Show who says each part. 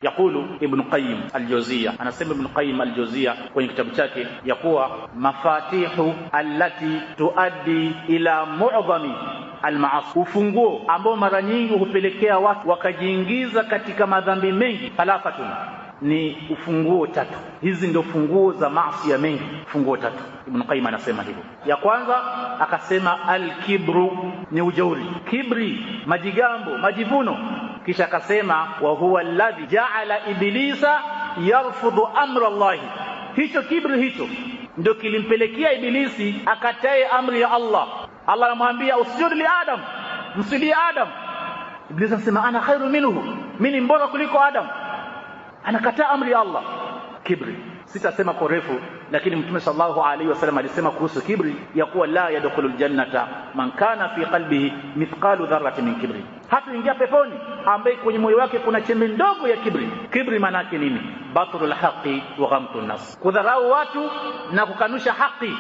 Speaker 1: Yaqulu Ibn Qayyim al-Jawziyya, anasema Ibn Qayyim al-Jawziyya kwenye kitabu chake ya kuwa mafatihu allati tuaddi ila mu'dhami almaasi, ufunguo ambao mara nyingi hupelekea watu wakajiingiza katika madhambi mengi. Thalathatun, ni ufunguo tatu. Hizi ndio funguo za maasi ya mengi, funguo tatu. Ibn Qayyim anasema hivyo. Ya kwanza akasema alkibru, ni ujeuri, kibri, majigambo, majivuno. Kisha akasema wa huwa alladhi jaala iblisa yarfudhu amra Allahi, hicho kibri hicho ndio kilimpelekea Ibilisi akatae amri ya Allah. Allah anamwambia usjud li Adam, msujudie Adam. Ibilisi anasema ana khairu minhu, mimi ni mbora kuliko Adam. Anakataa amri ya Allah. Kibri sitasema kwa urefu, lakini Mtume sallallahu alaihi wasallam alisema kuhusu kibri ya kuwa la yadkhulul jannata man kana fi qalbihi mithqalu dharratin min kibri, hataingia peponi ambaye kwenye moyo wake kuna chembe ndogo ya kibri. Kibri maana yake nini? Batrul haqi wa ghamtun nas, kudharau watu na kukanusha haki.